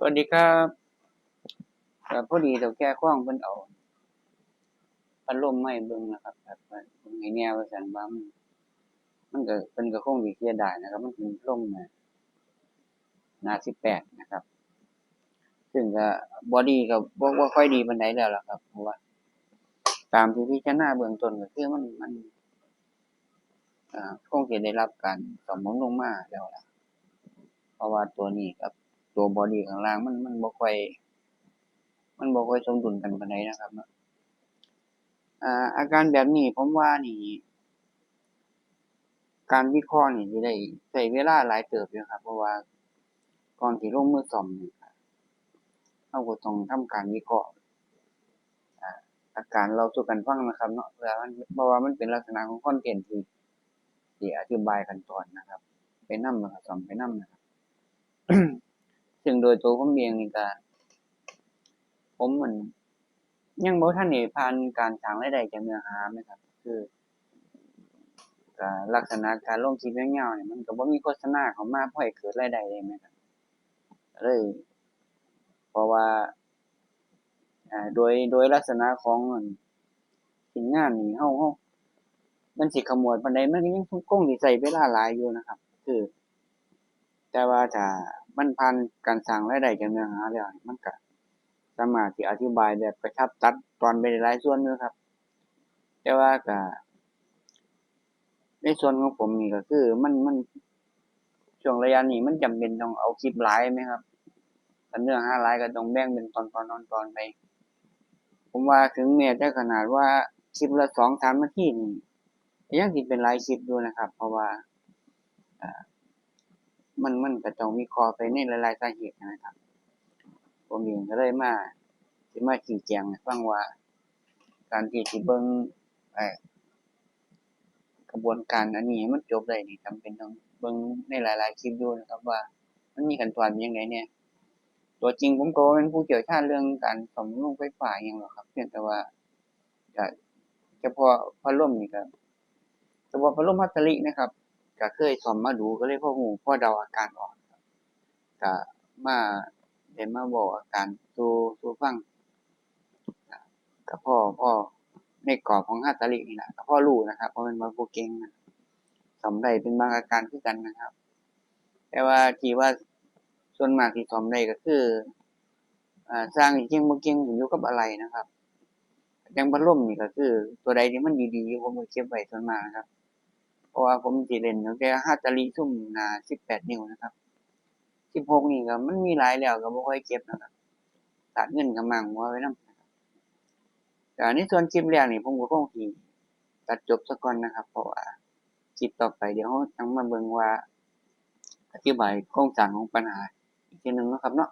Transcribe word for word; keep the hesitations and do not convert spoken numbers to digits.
วัสดีครับ ก็พอดีเฒ่าแก่คองเพิ่นเอาพัดลมมาให้เบิ่งนะครับ แบบว่าเบิ่งให้แหน่ว่าซั่น ว่ามัน มันก็เพิ่นก็คงสิเสียดายนะครับ มันเป็นพัดลมหน้า หน้าสิบแปดนะครับ ซึ่งก็บอดีก็บ่ บ่ค่อยดีปานใดแล้วล่ะครับ เพราะว่าตามที่พิจารณาเบื้องต้นก็คือมัน มัน อ่า คงสิได้รับการซ่อมบำรุงมาแล้วล่ะ เพราะว่าตัวนี้กับตัวบอดีข้างล่างมัน มันบ่ค่อย มันบ่ค่อยสมดุลกันปานใดนะครับเนาะ อ่า อาการแบบนี้ผมว่านี่ การวิเคราะห์นี่สิได้ใช้เวลาหลายเติบอยู่ครับ เพราะว่าก่อนสิลงมือซ่อมนี่ก็ เราก็ต้องทำการวิเคราะห์ อ่า อาการเล่าสู่กันฟังนะครับเนาะ เพื่อมัน เพราะว่ามันเป็นลักษณะของคอนเทนต์ที่ ที่อธิบายขั้นตอนนะครับ ไปนำแล้วก็ซ่อมไปนำนะครับ ซึ่งโดยตัวผมเองนี่ก็ ผมมัน ยังบ่ทันได้ผ่านการสร้างรายได้จากเนื้อหาแม่นครับ คือ ก็ลักษณะการลงคลิปยาวๆนี่ มันก็บ่มีโฆษณาเข้ามาพอให้เกิดรายได้เลยแม่นครับ ก็เลย เพราะว่า อ่า โดย โดยลักษณะของ อัน ชิ้นงานนี่ เฮา เฮา มันสิขมวดปานใด มันก็ยังคงสิใช้เวลาหลายอยู่นะครับ คือ แต่ว่าถ้ามันผ่านการสร้างรายได้จากเนื้อหาแล้ว มันก็สามารถที่อธิบายแบบกระชับตัดตอนไปได้หลายส่วนอยู่ครับ แต่ว่าก็ ในส่วนของผมนี่ก็คือมัน มัน ช่วงระยะนี้มันจำเป็นต้องเอาคลิปหลายแม่นครับ คันเนื้อหาหลายก็ต้องแบ่งเป็นตอนๆๆๆไป ผมว่าถึงแม้แต่ขนาดว่าคลิปละสองสามนาทีนี่ ก็ยังสิเป็นหลายคลิปอยู่นะครับ เพราะว่า อ่า มัน มันก็ต้องวิเคราะห์ไปในหลายๆสาเหตุนะครับ ผมเองก็เลยมา สิมาชี้แจงให้ฟังว่า การที่สิเบิ่ง เอ่อ กระบวนการอันนี้ให้มันจบได้นี่ จำเป็นต้องเบิ่งในหลายๆคลิปอยู่นะครับ ว่ามันมีขั้นตอนเป็นจั่งใดแหน่ ตัวจริงผมก็บ่แม่นผู้เชี่ยวชาญเรื่องการซ่อมบำรุงไฟฟ้าอิหยังหรอกครับ เพียงแต่ว่า ก็เฉพาะพัดลมนี่ก็ เฉพาะพัดลมฮัตตารินะครับ ก็เคยซ่อมมาดู ก็เลยพอรู้ พอเดาอาการออกครับ ก็มา ได้มาบอกอาการสู่ สู่ฟัง ก็พอ พอในกรอบของฮัตตารินี่ล่ะ ก็พอรู้นะครับ เพราะมันบ่เก่งนะ ซ่อมได้เป็นบางอาการคือกันนะครับ แต่ว่าที่ว่าส่วนมากที่ซ่อมได้ก็คือ อ่า ช่างที่เก่งบ่เก่งขึ้นอยู่กับอะไหล่นะครับ อย่างพัดลมนี่ก็คือตัวใดที่มันดีๆอยู่ ผมก็เก็บไว้ส่วนมากนะครับ เพราะว่าผมสิเล่นตั้งแต่ฮัตตาริซุมหน้าสิบแปดนิ้วนะครับ สิบหกนี่ก็มันมีหลายแล้วก็บ่ค่อยเก็บนะครับ ขาดเงินก็หมางหัวไว้นำนะครับ ก็ในส่วนคลิปแรกนี่ผมก็คงสิตัดจบซะก่อนนะครับ เพราะว่าคลิปต่อไปเดี๋ยวเราจั่งมาเบิ่งว่า อธิบายโครงสร้างของปัญหาอีกเทื่อหนึ่งเนาะครับเนาะ